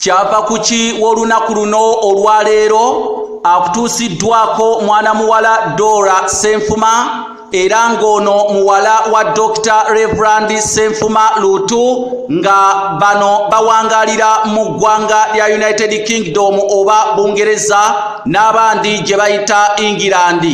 Kyava kuki w'olunaku luno olwaleero akutuusiddwako mwana muwala Dora Ssenfuma era ng'ono muwala wa Dr. Reverand Ssenfuma Luutu nga bano bawangalira mu ggwanga lya United Kingdom oba Bungereza n'abandi gye bayita England.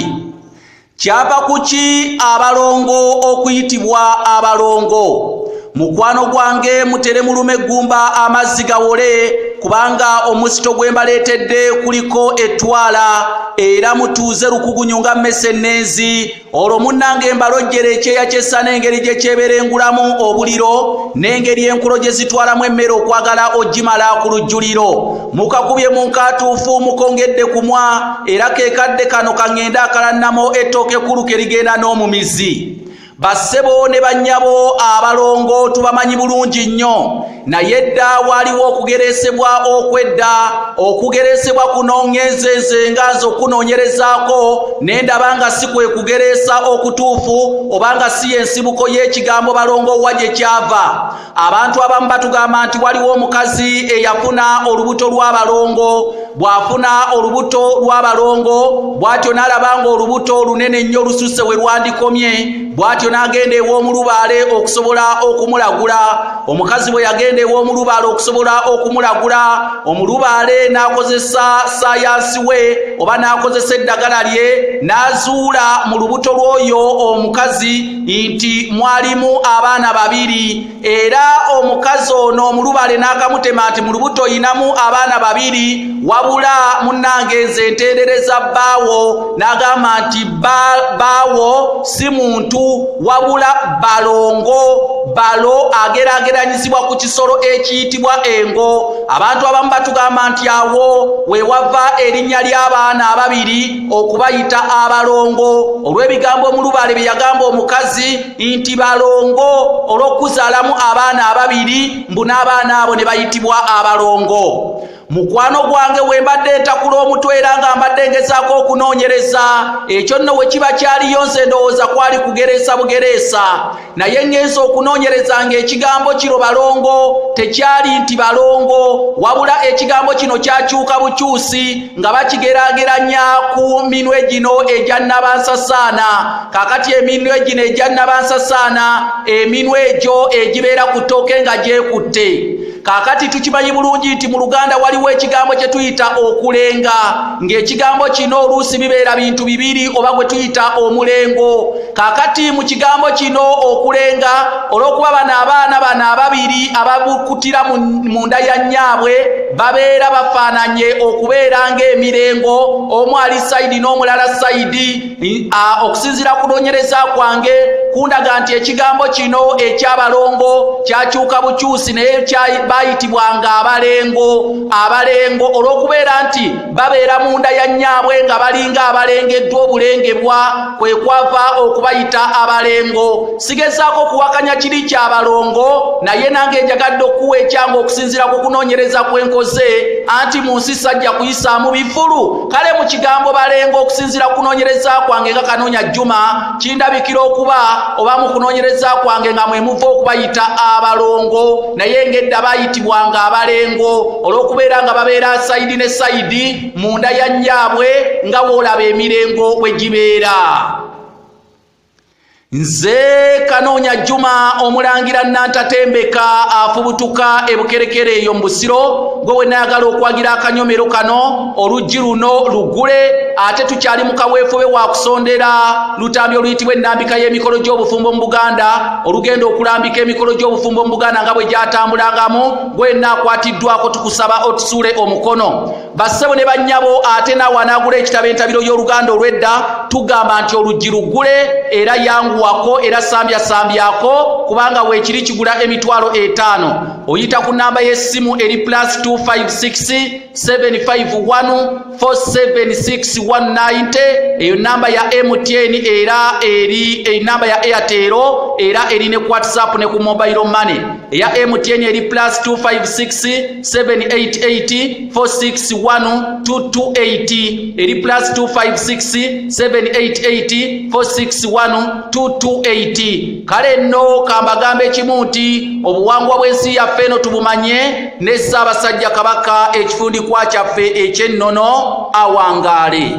Kyava kuki abalongo okuyitibwa abalongo? Mukwano gwange mutere mulume eggumba amazzi gawole kubanga omusito gwe mbaleetedde kuliko ettwala era mutuuze lukugunyu nga mmese ennenzi olwo munnange mbalojjera ekyeya ky'essa n'engeri gye kyeberengulamu obuliro n'engeri enkulo gye zitwalamu emmere okwagala ogimala ku lujjuliro. Mukakubye mu nkaatuufu mukongedde kumwa era ke kadde kano kaŋŋende akalannamo ettooke ekkulu ke ligenda n'omumizi. Bassebo ne bannyabo abalongo tubamanyi bulungi nnyo naye edda waaliwo okugereesebwa okw'edda. Okugereesebwa kuno ŋŋenze nze nga nze okunoonyerezaako ne ndaba nga si kwe kugereesa okutuufu oba nga si y'ensibuko y'ekigambo balongo wa gye kyava. Abantu abamu batugamba nti waliwo omukazi eyafuna olubuto lw'abalongo. Bw'afuna olubuto lw'abalongo bw'atyo n'alaba ng'olubuto lunene nnyo lususse we lwandikomye, bw'atyo n'agenda ew'omulubaale okusobola okumulagula. Omukazi bwe yagenda ew'omulubaale okusobola okumulagula, omulubaale n'akozesa saayansi we oba n'akozesa eddagala lye n'azuula mu lubuto lw'oyo omukazi nti mwalimu abaana babiri. Era omukazi ono omulubaale n'akamutema nti mu lubuto oyinamu abaana babiri, wabula munnange nze ntendereza bbaawo. N'agamba nti bbaawo si muntu wabula balongo. Balo ageraageranyizibwa ku kisolo ekiyitibwa engo. Abantu abamu batugamba nti awo we wava erinnya ly'abaana ababiri okubayita abalongo olw'ebigambo omulubaale bye yagamba omukazi nti balongo olw'okuzaalamu abaana ababiri, mbu n'abaana abo ne bayitibwa abalongo. Mukwano gwange we mbadde ntakula omutwe era nga mbadde ngezaako okunoonyereza ekyo nno we kiba kyaliyo, nze ndowooza kwali kugereesa bugereesa, naye ŋŋenza okunoonyereza ng'ekigambo kino balongo tekyali nti balongo, wabula ekigambo kino kyakyuka bukyusi nga bakigeraageranya ku minwe gino egya nnabansasaana. Kaakati eminwe gino egya nnabansasaana, eminwe egyo egibeera ku ttooke nga gyekutte. Kaakati tukimanyi bulungi nti mu Luganda waliwo ekigambo kye tuyita okulenga, ng'ekigambo kino oluusi bibeera bintu bibiri oba gwe tuyita omulengo. Kaakati mu kigambo kino okulenga, olw'okuba bano abaana bano ababiri ababukutira munda ya nnyaabwe babeera bafaananye okubeera ng'emirengo, omu ali sayidi n'omulala sayidi, okusinziira ku kunoonyereza kwange kundaga nti ekigambo kino eky'abalongo kyakyuka bukyusi, naye baayitibwanga abalengo. Abalengo olw'okubeera nti babeera munda ya nnyaabwe nga balinga abalengeddwa obulengebwa, kwe kwava okubayita abalengo. Sigezaako kuwakanya kiri ky'abalongo, naye nange njagadde okukuwa ekyange okusinziira ku kunoonyereza kwe nkoze, anti mu nsi sajja kuyisaamu bivvulu. Kale mu kigambo balengo, okusinziira ku kunoonyereza kwange nga Kanoonya Juma, kindabikira okuba oba mu kunoonyereza kwange nga mwe muva okubayita abalongo, naye ng'edda bayitibwanga abalengo olw'okubeera nga babeera sayidi ne sayidi munda ya nnyaabwe nga w'olaba emirengo bwe gibeera. Nze Kanoonya Juma omulangira Nantatembeka afubutuka ebukerekere eyo mu Busiro, gwe wenayagala okwagira akanyomero kano oluggi luno lugule, ate tukyali mu kaweefube wa kusondera lutambi oluyitibwa ennambika y'emikolo gy'obufumbo mu Buganda, olugenda okulambika emikolo gy'obufumbo mu Buganda nga bwe gyatambulangamu. Gwe wenna akwatiddwako tukusaba otusuule omukono. Bassebo ne bannyabo, ate naawe anaagula ekitabo Entabiro y'Oluganda olw'edda, tugamba nti oluggi luggule era yanguwako era sambyasambyako, kubanga weekiri kigula 50,000. Oyita ku namba y'essimu eri plus 256 751 476 190. Eyo namba ya MTN era eri enamba ya Airtel, era eri ne ku WhatsApp ne ku mobile money. Eya MTN eri plus 256 788 461 228, eri plus 256 788 461 228. Kale nno kambagambe ekimu nti obuwangwa bw'ensi yaffe eno tubumanye, ne Ssaabasajja Kabaka ekifundikwa kyaffe eky'ennono awangaale.